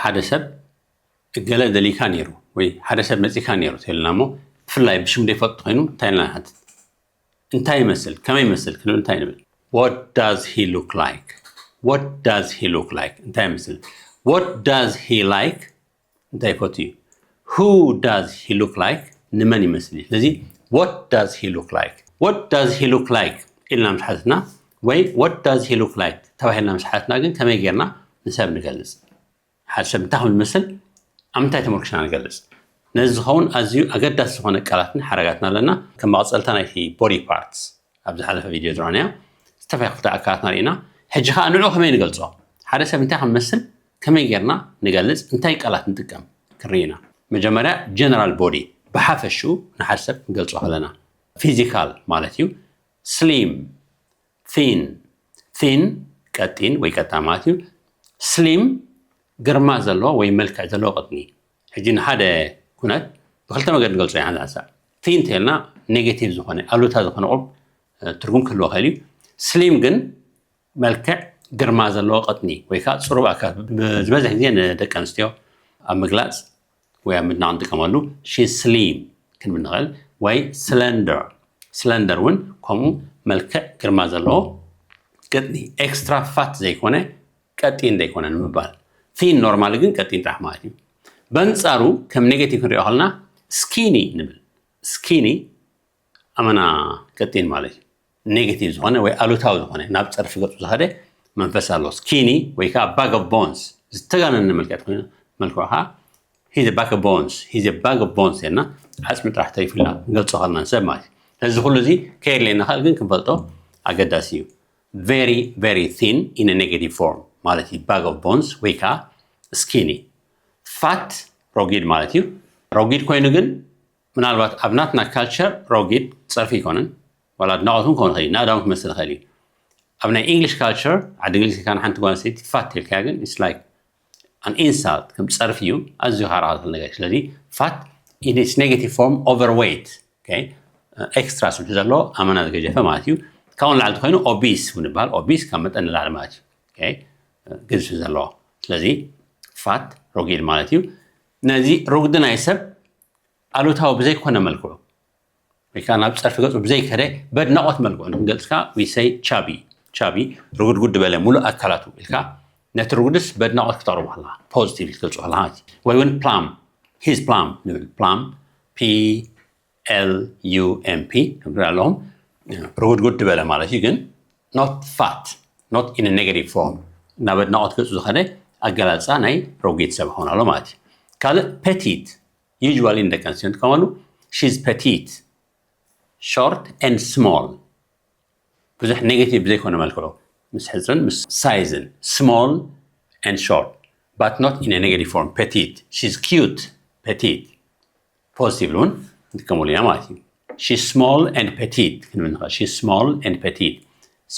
ሓደ ሰብ እገለ ደሊካ ነይሩ ወይ ሓደ ሰብ መጺካ ነይሩ ተልና እሞ ብፍላይ ብሽም ዘይፈልጥ ኮይኑ እንታይ ኢልና ንሓትት? እንታይ ይመስል? ከመይ ይመስል? ክንብል እንታይ ንብል? What does he look like? What does he look like? እንታይ ይመስል? What does he like? እንታይ ይፈቱ እዩ? Who does he look like? ንመን ይመስል እዩ? ስለዚ what does he look like? What does he look like ኢልና ምስ ሓትና ወይ what does he look like ተባሂልና ምስ ሓትና ግን ከመይ ጌርና ንሰብ ንገልጽ? ሓደ ሰብ እንታይ ከም ዝመስል ኣብ ምንታይ ተመርኪስና ንገልጽ? ነዚ ዝኸውን ኣዝዩ ኣገዳሲ ዝኾነ ቃላትን ሓረጋትን ኣለና። ከም መቐጸልታ ናይቲ body parts ኣብ ዝሓለፈ ቪድዮ ዝረኣናዮ ዝተፈላለዩ ክፍሊ ኣካላትና ርኢና። ሕጂ ከኣ ንዕኡ ከመይ ንገልጾ? ሓደ ሰብ እንታይ ከም ዝመስል ከመይ ጌርና ንገልጽ? እንታይ ቃላት ንጥቀም? ክንርኢ ኢና። መጀመርያ general body ብሓፈሽኡ ንሓደ ሰብ ክንገልጾ ከለና physical ማለት እዩ። Slim፣ thin፣ thin ቀጢን ወይ ቀጣን ማለት እዩ። Slim ግርማ ዘለዎ ወይ መልክዕ ዘለዎ ቅጥኒ። ሕጂ ንሓደ ኩነት ብክልተ መገዲ ንገልጾ ኢና። ሓንሳብ thin እንተልና ኔጌቲቭ ዝኾነ ኣሉታ ዝኾነ ቁርብ ትርጉም ክህልዎ ይኽእል እዩ። Slim ግን መልክዕ ግርማ ዘለዎ ቅጥኒ ወይ ከዓ ፅሩብ ኣካል ዝበዝሕ ግዜ ንደቂ ኣንስትዮ ኣብ ምግላፅ ወይ ኣብ ምድናቕ ንጥቀመሉ። She's slim ክንብል ንኽእል ወይ slender። Slender እውን ከምኡ መልክዕ ግርማ ዘለዎ ቅጥኒ፣ extra fat ዘይኮነ ቀጢን ዘይኮነ ንምባል። Thin normally ግን ቀጢን ጥራሕ ማለት እዩ። በንፃሩ ከም ኔጌቲቭ ክንሪኦ ከለና skinny ንብል። Skinny ኣመና ቀጢን ማለት እዩ። ኔጌቲቭ ዝኾነ ወይ ኣሉታዊ ዝኾነ ናብ ፀርፊ ገፁ ዝኸደ መንፈስ ኣሎ። Skinny ወይ ከዓ bag of bones ዝተጋነነ መልክዕ ተኮይኑ መልክዑ ከዓ he's a bag of bones፣ he's a bag of bones ኢልና ዓፅሚ ጥራሕ ተሪፉልና ክንገልፆ ከለና ንሰብ ማለት እዩ። ነዚ ኩሉ እዚ ከየድልየና ይኽእል ግን ክንፈልጦ ኣገዳሲ እዩ። Very very thin in a negative form ማለት እዩ። Bag of bones ወይ ከዓ skinny። Fat ረጒድ ማለት እዩ። ረጒድ ኮይኑ ግን ምናልባት ኣብ ናትና ካልቸር ረጒድ ፀርፊ ኣይኮነን፣ ዋላ ኣድናቖት እውን ክኸውን ይኽእል እዩ፣ ንኣዳም ክመስል ይኽእል እዩ። ኣብ ናይ ኢንግሊሽ ካልቸር፣ ዓዲ እንግሊዝ ኢልካ ንሓንቲ ጓል ኣንስተይቲ ፋት ኢልካያ ግን it's like an insult፣ ከም ፀርፊ እዩ፣ ኣዝዩ ካራኻትል ነገር። ስለዚ ፋት in its negative form overweight፣ okay፣ ኤክስትራ ስብሒ ዘለዎ ኣመና ዝገጀፈ ማለት እዩ። ካብኡ ንላዕሊ ተኮይኑ ኦቢስ እውን ይበሃል። ኦቢስ ካብ መጠን ንላዕሊ ማለት እዩ፣ okay፣ ግዝፊ ዘለዎ። ስለዚ ፋት ረጒድ ማለት እዩ። ነዚ ርጉዲ ናይ ሰብ ኣሉታዊ ብዘይኮነ መልክዑ ወይ ከዓ ናብ ፀርፊ ገፁ ብዘይከደ በድናቖት መልክዑ ንክንገልፅ ከዓ we say chubby። Chubby ርጉድጉድ ዝበለ ሙሉእ ኣካላቱ ኢልካ ነቲ ርጉድስ በድናቖት ክተቕርቦ ከለካ፣ ፖዚቲቭ ክትገልፆ ከለካ ማለት እዩ። ወይ እውን plump፣ he's plump ንብል። Plump፣ P L U M P፣ ከም ትሪኡ ኣለኹም ርጉድጉድ ዝበለ ማለት እዩ። ግን not fat፣ not in a negative form፣ ናብ ኣድናቖት ገፁ ዝኸደ ኣገላልፃ ናይ ረጒድ ሰብ ክኸውን ኣሎ ማለት እዩ። ካልእ petite፣ usually ንደቂ ኣንስትዮ ንጥቀመሉ። She's petite፣ short and small። ብዙሕ ኔጌቲቭ ብዘይኮነ መልክዑ፣ ምስ ሕፅርን ምስ ሳይዝን። Small and short but not in a negative form። Petite፣ she's cute። Petite ፖዚቲቭ እውን ንጥቀመሉ ኢና ማለት እዩ። She's small and petite ክንብል ንኽእል። She's small and petite፣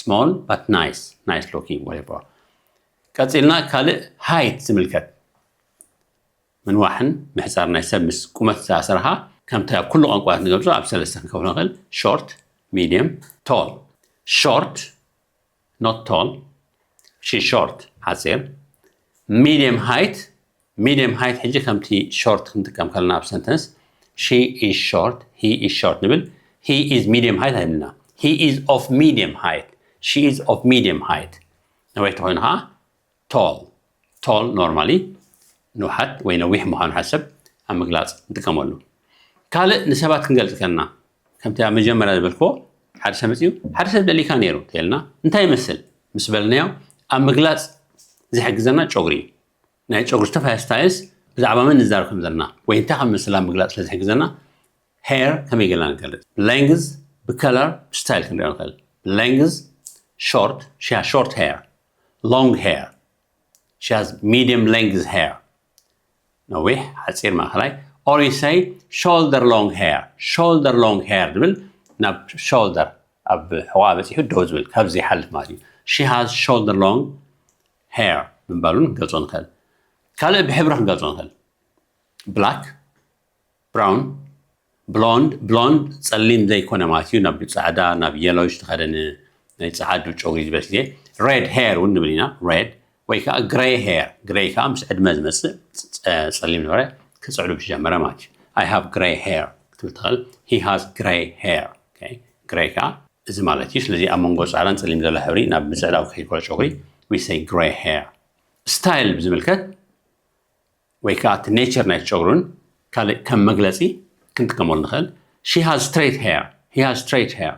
small but nice፣ nice looking whatever። ቀፂልና ካልእ ሃይት ዝምልከት፣ ምንዋሕን ምሕፃር ናይ ሰብ ምስ ቁመት ዝኣሰረኻ፣ ከምቲ ኣብ ኩሉ ቋንቋታት ንገልፆ ኣብ ሰለስተ ክንከፍሎ ንኽእል። Short፣ medium፣ tall። Short፣ not tall፣ she's short፣ ሓፂር። Medium height፣ medium height ሕጂ ከምቲ short ክንጥቀም ከለና ኣብ ሰንተንስ፣ she is short፣ he is short ንብል። He is medium height ኣይብልና። He is of medium height፣ she is of medium height። ነዊሕ ተኮይኑ ከዓ tall፣ tall normally ንውሓት ወይ ነዊሕ ምዃኑ ሓደ ሰብ ኣብ ምግላፅ ንጥቀመሉ። ካልእ ንሰባት ክንገልፅ ከለና ከምቲ ኣብ መጀመርያ ዝበልክዎ፣ ሓደ ሰብ መፅዩ ሓደ ሰብ ደሊካ ነይሩ ተልና እንታይ ይመስል ምስ በልናዮ ኣብ ምግላፅ ዝሕግዘና ጨጉሪ እዩ። ናይ ጨጉሪ ዝተፈላለዩ ስታይልስ ብዛዕባ መን ንዛረብ ከም ዘለና ወይ እንታይ ከም ዝመስል ኣብ ምግላፅ ስለ ዝሕግዘና hair ከመይ ጌርና ንገልፅ? Length ብከለር ብስታይል ክንሪኦ ንኽእል። Length፣ short፣ she has short hair። Long hair፣ she has medium length hair። ነዊሕ፣ ሓፂር፣ ማእኸላይ። Or you say shoulder long hair፣ shoulder long hair ዝብል ናብ ሾልደር ኣብ ሕቖኣ በፂሑ ደው ዝብል ካብዚ ይሓልፍ ማለት እዩ። She has shoulder long hair ብምባል እውን ክንገልፆ ንኽእል። ካልእ ብሕብሪ ክንገልፆ ንኽእል። Black፣ brown፣ blonde፣ blonde ፀሊም ዘይኮነ ማለት እዩ፣ ናብ ፃዕዳ ናብ የሎሽ ዝኸደ ናይ ፀዓዱ ጨጉሪ ዝበስ ግዜ። Red hair እውን ንብል ኢና። Red፣ ወይ ከዓ gray hair፣ gray ከዓ ምስ ዕድመ ዝመፅእ ፀሊም ነበረ ክፅዕዱ ምስ ጀመረ ማለት እዩ። I have gray hair ክትብል ትኽእል። He has gray hair። Gray ከዓ እዚ ማለት እዩ። ስለዚ ኣብ መንጎ ፃዕዳን ፀሊም ዘሎ ሕብሪ ናብ ምፅዕዳው ክኸይድ ከሎ ጨጉሪ we say gray hair። Style ብዝምልከት ወይ ከዓ እቲ nature ናይ ጨጉሩን ካልእ ከም መግለፂ ክንጥቀመሉ ንኽእል። She has straight hair። He has straight hair።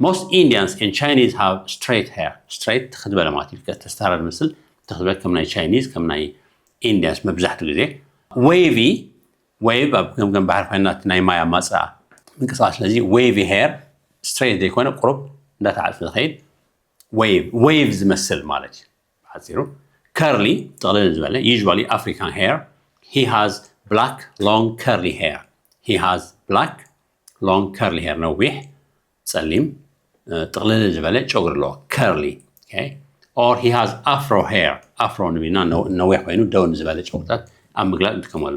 Most Indians and Chinese have straight hair። Straight ትኽ ዝበለ ማለት እዩ። ተስታረ ዝመስል ትኽ ዝበለ ከም ናይ ቻይኒዝ ከም ናይ ኢንዲያንስ መብዛሕትኡ ግዜ። Wavy፣ wave ኣብ ገምገም ባሕሪ ኮይና ናይ ማይ ኣማፅኣ ምንቅስቃስ። ስለዚ wavy hair straight ዘይኮነ ቁሩብ እንዳተዓፀ ዝኸይድ wave፣ wave ዝመስል ማለት እዩ። ብሓፂሩ curly ጥቕልል ዝበለ usually African hair። He has black long curly hair። He has black long curly hair ነዊሕ ፀሊም ጥቕልል ዝበለ ጨጉሪ ኣለዎ። Curly። Or he has afro hair። Afro ንቢና ነዊሕ ኮይኑ ደው ዝበለ ጨጉርታት ኣብ ምግላፅ ንጥቀመሉ።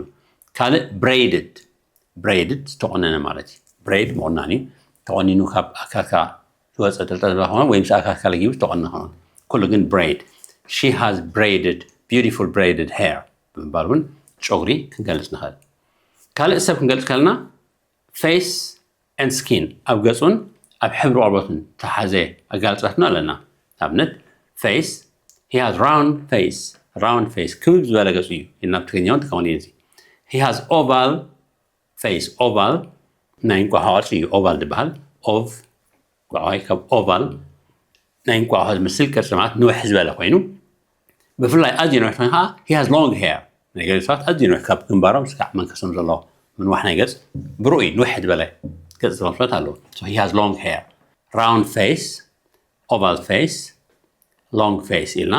ካልእ braided። Braided ዝተቆነነ ማለት እዩ። Braid ምቑናን እዩ። ተቆኒኑ ካብ ኣካልካ ዝወፀ ጥልጠል ዝኾነ ወይ ምስ ኣካልካ ለጊቡ ዝተቆነ ኾነ ኩሉ ግን braid። She has braided beautiful braided hair ብምባል እውን ጨጉሪ ክንገልፅ ንኽእል። ካልእ ሰብ ክንገልፅ ከለና face and skin ኣብ ገፁን ኣብ ሕብሪ ቆርበቱን ተሓዘ ኣጋልፃትና ኣለና። ኣብነት face he has round face። Round face ክብ ዝበለ ገፁ እዩ። ናብ ትግርኛ እውን ትከውን እዩ። He has oval face። Oval ናይ እንቋሖ ቅርፂ እዩ oval ዝበሃል። Of እንቋሖ ካብ oval ናይ እንቋሖ ዝመስል ቅርፂ ማለት ንውሕ ዝበለ ኮይኑ ብፍላይ ኣዝዩ ንውሕ ኮይኑ ከዓ he has long hair። ናይ ገለ ሰባት ኣዝዩ ንውሕ ካብ ግንባሮም ስካዕ መንከሶም ዘሎ ምንዋሕ ናይ ገፅ ብርኡ እዩ። ንውሕ ዝበለ ገፅ ዘለዎም ሰባት ኣለዉ። He has long hair። Round face፣ oval face፣ long face ኢልና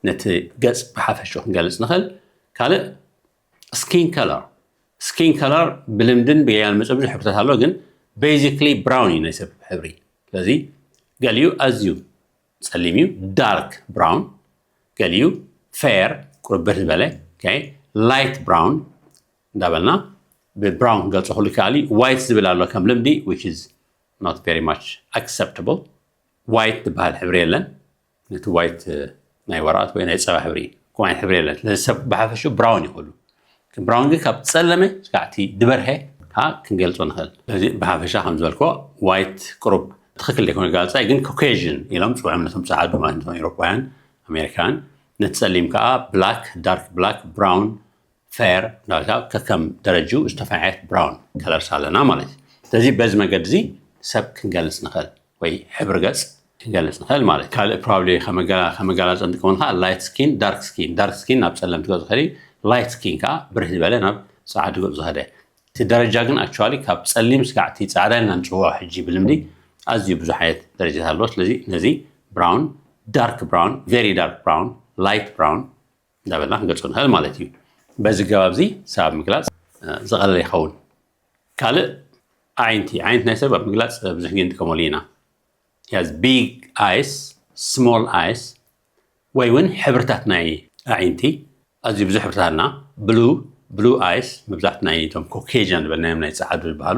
ነቲ ገፅ ብሓፈሽኡ ክንገልፅ ንኽእል። ካልእ skin color። Skin color ብልምድን ብገያን መፀ ብዙሕ ሕብርታት ኣሎ፣ ግን basically brown እዩ ናይ ሰብ ሕብሪ። ስለዚ ገሊኡ ኣዝዩ ፀሊም እዩ፣ dark brown፣ ገሊኡ fair ቁርብር ዝበለ፣ okay፣ light brown እንዳበልና ብ brown ክንገልፆ ክሉ ይከኣል እዩ። White ዝብል ኣሎ ከም ልምዲ which is not very much acceptable። White ዝበሃል ሕብሪ የለን። ነቲ white ናይ ወረቐት ወይ ናይ ፀባ ሕብሪ ከምኡ ዓይነት ሕብሪ የለን። ስለዚ ሰብ ብሓፈሽኡ brown እዩ ኩሉ። Brown ግን ካብ ፀለመ ስጋዕቲ ዝበርሀ ከዓ ክንገልፆ ንኽእል። ስለዚ ብሓፈሻ ከም ዝበልክዎ white ቁሩብ ትኽክል ዘይኮነ ኣገላልፃ እዩ፣ ግን Caucasian ኢሎም ፅውዖም ነቶም ፀዓዱ ማለት ነቶም ኤውሮጳውያን ኣሜሪካውያን። ነቲ ፀሊም ከዓ black፣ dark black፣ brown፣ fair እንዳበልካ ከከም ደረጅኡ ዝተፈዓየት brown colors ኣለና ማለት እዩ። ስለዚ በዚ መገዲ እዚ ሰብ ክንገልፅ ንኽእል ወይ ሕብሪ ገፅ ክንገልፅ ንኽእል ማለት እዩ። ካልእ probably ከም ኣገላልፃ ንጥቀመሉ ከዓ light skin፣ dark skin። Dark skin ናብ ፀለምቲ ገፅ ዝኸደ፣ light skin ከዓ ብርህ ዝበለ ናብ ፀዓዱ ገፅ ዝኸደ። እቲ ደረጃ ግን actually ካብ ፀሊም ስጋዕ እቲ ፃዕዳ ኢልና ንፅውዖ ሕጂ ብልምዲ ኣዝዩ ብዙሕ ዓይነት ደረጃታት ኣለዎ። ስለዚ ነዚ brown፣ dark brown፣ very dark brown፣ light brown እንዳበልና ክንገልፆ ንኽእል ማለት እዩ። በዚ ኣገባብ እዚ ሰብ ኣብ ምግላፅ ዝቐለለ ይኸውን። ካልእ ኣዒንቲ፣ ኣዒንቲ ናይ ሰብ ኣብ ምግላፅ ብዙሕ ግዜ ንጥቀመሉ ኢና። He has big eyes፣ small eyes፣ ወይ እውን ሕብርታት ናይ ኣዒንቲ ኣዝዩ ብዙሕ ሕብርታት ኣለና። Blue፣ blue eyes መብዛሕቱ ናይ ቶም Caucasian ዝበልናዮም ናይ ፀዓዱ ዝበሃሉ።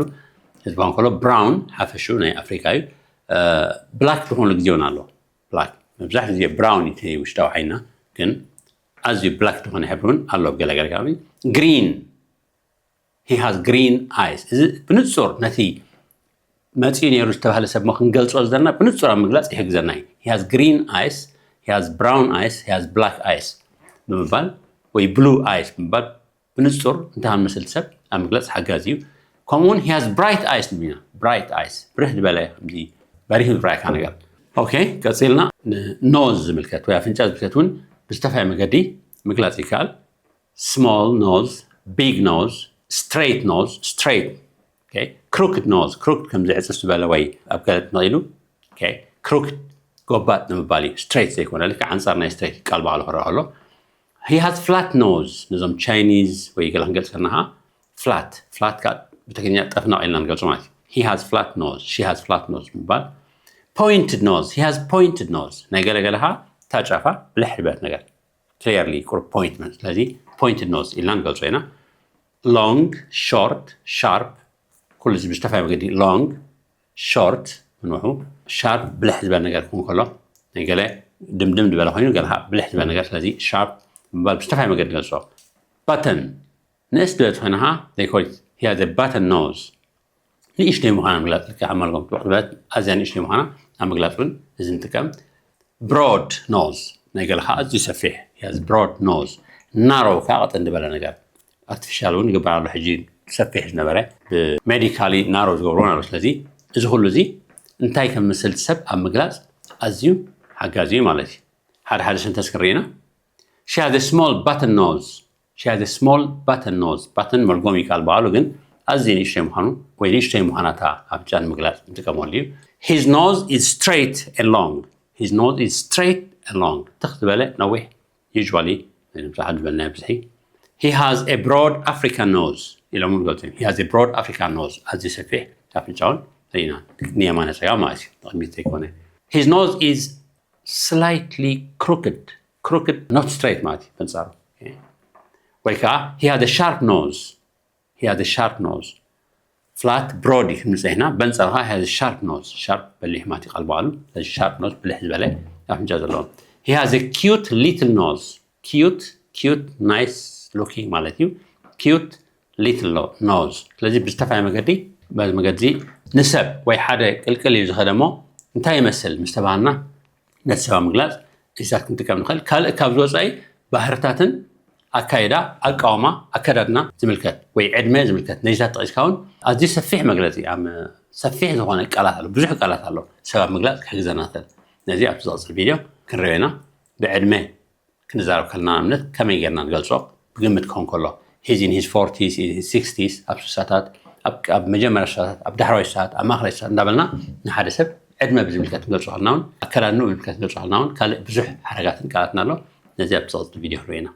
እዚ ክኸውን ከሎ brown ሓፈሽኡ ናይ ኣፍሪካ እዩ። Black ዝኾኑ ግዜ እውን ኣሎ። Black መብዛሕትኡ ግዜ brown እዩ እቲ ውሽጣዊ ዓይንና፣ ግን ኣዝዩ black ዝኾነ ሕብሪ እውን ኣሎ ኣብ ገለ ገለ ከባቢ። Green፣ he has green eyes። እዚ ብንፁር ነቲ መፂኡ ነይሩ ዝተባህለ ሰብ ሞ ክንገልፆ ዘለና ብንፁር ኣብ ምግላፅ ይሕግዘና እዩ። He has green eyes፣ he has brown eyes፣ he has black eyes ብምባል ወይ blue eyes ብምባል ብንፁር እንታይ ከም ዝመስል ሰብ ኣብ ምግላፅ ሓጋዚ እዩ። ከምኡ እውን he has bright eyes ንብልና። Bright eyes ብርህ ዝበለ ከምዚ በሪሁ ዝረኣየካ ነገር። Okay፣ ቀፂልና nose ዝምልከት ወይ ኣፍንጫ ዝምልከት እውን ብዝተፈላለየ መገዲ ምግላፅ ይከኣል። Small nose፣ big nose፣ straight nose፣ straight፣ okay፣ crooked nose፣ crooked ከምዚ ዕፅፍ ዝበለ ወይ ኣብ ገለ መቒሉ፣ okay፣ crooked ጎባጥ ንምባል እዩ። Straight ዘይኮነ ልክዕ ኣንፃር ናይ straight ቃል ባዕሉ ክረአ ከሎ። He has flat nose፣ ነዞም ቻይኒዝ ወይ ገለ ክንገልፅ ከለና ከዓ flat፣ flat ከዓ ብትግርኛ ጠፍናቕ ኢልና ንገልፆ ማለት እዩ። He has flat nose፣ she has flat nose ምባል። Pointed nose፣ he has pointed nose፣ ናይ ገለ ገለ ከዓ እታ ጫፋ ብልሕ ዝበለት ነገር clearly ቁሩብ point ማለት። ስለዚ pointed nose ኢልና ንገልጾ ኢና። Long፣ short፣ sharp፣ ኩሉ እዚ ብዝተፈላለየ መገዲ long፣ short፣ ምንውሑ፣ sharp፣ ብልሕ ዝበለ ነገር ክኸውን ከሎ፣ ናይ ገለ ድምድም ዝበለ ኮይኑ ገለ ብልሕ ዝበለ ነገር። ስለዚ sharp ምባል ብዝተፈላለየ መገዲ ንገልጾ። Button ንእስ ዝበለት ኮይና ኸዓ they call it he has a button nose። ንእሽተይ ምዃና ምግላፅ ልክዕ ኣብ መልጎም ትበቕ ዝበለት ኣዝያ ንእሽተይ ምዃና ኣብ ምግላፅ እውን እዚ ንጥቀም። Broad nose ናይ ገለ ከዓ ኣዝዩ ሰፊሕ he has broad nose። Narrow ከዓ ቀጠን ዝበለ ነገር ኣርቲፊሻል እውን ይግበር ኣሎ ሕጂ ሰፊሕ ዝነበረ ብሜዲካሊ ናሮ ዝገብርዎ ኣሎ። ስለዚ እዚ ኩሉ እዚ እንታይ ከም ምስል ሰብ ኣብ ምግላፅ ኣዝዩ ሓጋዚ እዩ ማለት እዩ። ሓደ ሓደ ሰንተንስ ክንርኢ ኢና። She has a small button nose. She has a small button nose. Button መልጎም ይቃል በዓሉ ግን ኣዝዩ ንእሽተይ ምዃኑ ወይ ንእሽተይ ምዃናታ ኣፍንጫ ንምግላፅ ንጥቀመሉ እዩ። His nose is straight and long. His nose is straight and long. ትኽ ዝበለ ነዊሕ usually ብዙሓት ዝበልና ብዝሒ። He has a broad African nose ኢሎም ንገልጾ። He has a broad African nose. ኣዝዩ ሰፊሕ ኣፍንጫውን ርኢና ንየማነ ጸጋም ማለት እዩ። ንቕድሚት ዘይኮነ። His nose is slightly crooked. Crooked, not straight ማለት እዩ በንጻሩ። ወይ ከዓ he has a sharp nose. He has a sharp nose. Flat, broad ክንብል ጸኒሕና በንጻሩ ከዓ he has a sharp nose. Sharp በሊሕ ማለት እዩ ቃል በዓሉ። ስለዚ sharp nose ብልሕ ዝበለ ኣፍንጫ ዘለዎ። He has a cute little nose. Cute, cute, nice looking ማለት እዩ። Cute little nose። ስለዚ ብዝተፈላለየ መገዲ በዚ መገዲ ንሰብ ወይ ሓደ ቅልቅል እዩ ዝኸደ እሞ እንታይ ይመስል ምስ ተባሃልና ነቲ ሰብ ኣብ ምግላጽ እዚታት ክንጥቀም ንኽእል። ካልእ ካብ ዝወጻኢ ባህርታትን ኣካይዳ ኣቃውማ ኣከዳድና ዝምልከት ወይ ዕድመ ዝምልከት ነዚታት ጠቒስካ እውን ኣዝዩ ሰፊሕ መግለጺ ኣብ ሰፊሕ ዝኾነ ቃላት ኣሎ ብዙሕ ቃላት ኣሎ ሰብ ኣብ ምግላጽ ክሕግዘና ይኽእል። ነዚ ኣብቲ ዝቕጽል ቪድዮ ክንሪኦ ኢና። ብዕድመ ክንዛረብ ከለና ንኣብነት ከመይ ጌርና ንገልጾ ብግምት ክኸውን ከሎ he's in his forties, in his sixties ኣብ ስሳታት ኣብ መጀመርያ ስሳታት ኣብ ዳሕራዋይ ስሳታት ኣብ ማእኸላይ ስሳታት እንዳበልና ንሓደ ሰብ ዕድመ ብዝምልከት ንገልጾ ከለና እውን ኣከዳድንኡ ብዝምልከት ንገልጾ ከለና እውን ካልእ ብዙሕ ሓረጋትን ቃላትን ኣሎ። ነዚ ኣብ ዝቕጽል ቪድዮ ክንሪኦ ኢና።